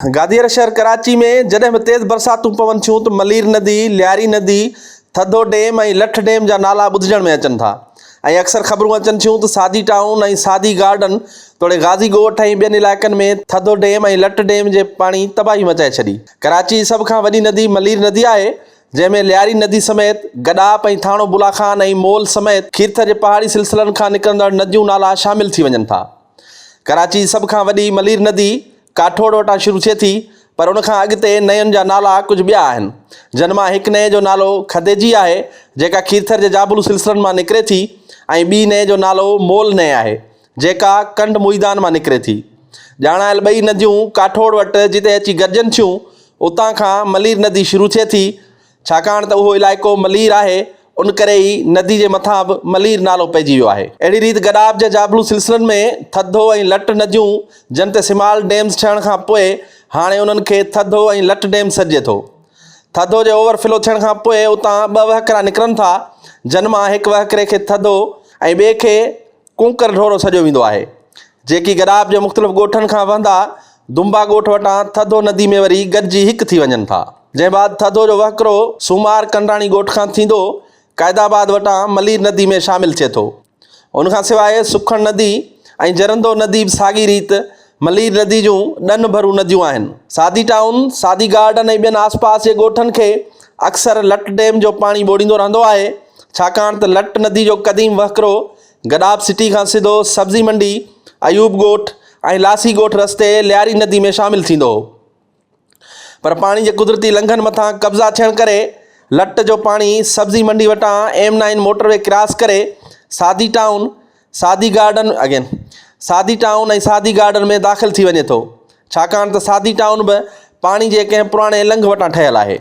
گاديئر شهر ڪراچي ۾ جڏهن به تيز برساتون پون ٿيون ته ملير ندي، لياري ندي، ٿڌو ڊيم ۽ لٺ ڊيم جا نالا ٻڌجڻ ۾ اچن ٿا ۽ اڪثر خبرون اچن ٿيون ته سادي ٽائون ۽ سادي گارڊن توڙي غازي ڳوٺ ۽ ٻين علائقن ۾ ٿڌو ڊيم ۽ لٽ ڊيم جي پاڻي تباهي مچائي ڇڏي. ڪراچي جي سڀ کان وڏي ندي ملير ندي آهي جنهن ۾ لياري ندي سميت گڏاپ ۽ ٿاڻو بولاخان ۽ مول سميت کيرٿر جي پهاڙي سلسلن کان نڪرندڙ نديون نالا شامل ٿي وڃن ٿا. ڪراچي جي سڀ کان وڏي ملير ندي ڪاٺوڙ وٽان شروع ٿئي ٿي، پر ان کان اڳتي نين جا نالا ڪجهه ٻيا آهن، جن مان هڪ نئين جو نالو کديجي آهي، جيڪا کيرٿر جي جابلو سلسلن مان نڪري ٿي ۽ ٻي نئين جو نالو مول نئين آهي، جيڪا ڪنڊ موئيدان مان نڪري ٿي. ڄاڻايل ٻئي نديون ڪاٺوڙ وٽ جتي اچي گڏجن ٿيون، اتان کان ملير ندي شروع ٿئي ٿي، ڇاڪاڻ ته اهو علائقو ملير آهي، ان ڪري ئي ندي جي مٿان به ملير نالو پئجي ويو آهي. اهڙي ريت گڏاپ جي جابلو سلسلن ۾ ٿڌو ۽ لٽ نديون جن تي سمال ڊيمز ٺهڻ کان پوء هاڻي انهن کي ٿڌو ۽ لٽ ڊيم سڏجي ٿو. ٿڌو جي اوور فلو ٿيڻ کان پوء اتان ٻه وهڪرا نڪرن ٿا، جن مان هڪ وهڪري کي ٿڌو ۽ ٻئي کي ڪونڪر ڍورو سڏيو ويندو آهي، جيڪي گڏاپ جي مختلف ڳوٺن کان وهندا دنبا ڳوٺ وٽان ٿڌو ندي ۾ وري گڏجي هڪ ٿي وڃن ٿا. جنهن بعد ٿڌو جو وهڪرو سومار ڪنڊراڻي ڳوٺ کان ٿيندو قائد آباد وٽان ملير ندي ۾ شامل ٿئي ٿو. ان کان سواء سکڻ ندي ۽ جرندو ندي به ساڳي ريت ملير ندي جون ڏن ڀرون نديون آهن. سادي ٽائون، سادي گارڊن ۽ ٻين آسپاس جي ڳوٺن کي اڪثر لٽ ڊيم جو پاڻي ٻوڙيندو رهندو آهي، ڇاڪاڻ ته لٽ ندي جو قديم وهڪرو گڏاپ سٽي کان سڌو سبزي منڊي، ايوب ڳوٺ ۽ لاسي ڳوٺ رستي لياري ندي ۾ شامل ٿيندو هو. پر پاڻي جي قدرتي لنگهن مٿان قبضا ٿيڻ ڪري لٽ جو پاڻي سبزي منڊي وٽان M nine motorway cross ڪري Sadi town, Sadi garden again Sadi town ۽ Sadi garden ۾ داخل ٿي وڃي ٿو، ڇاڪاڻ ته سادي ٽائون به پاڻي جي ڪنهن پراڻي لنگهه وٽان ٺهيل آهي.